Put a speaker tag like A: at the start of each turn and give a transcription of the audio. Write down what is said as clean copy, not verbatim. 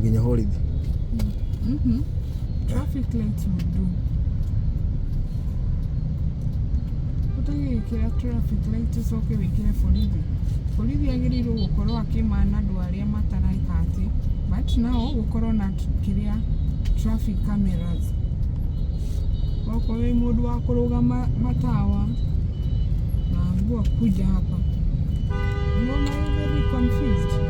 A: Nginya borithi.
B: Traffic lights would do. Ũtagĩkĩra traffic light ũcoke wĩkĩre borithi. Borithi agĩrĩirwo gũkorwo akĩmana andũ arĩa matareka atĩ, but now gũkorwo na kĩrĩa, traffic cameras. Okorwo wĩ mũndũ wa kũrũgama matawa naambiwa kuja hapa. Unaona, very confused.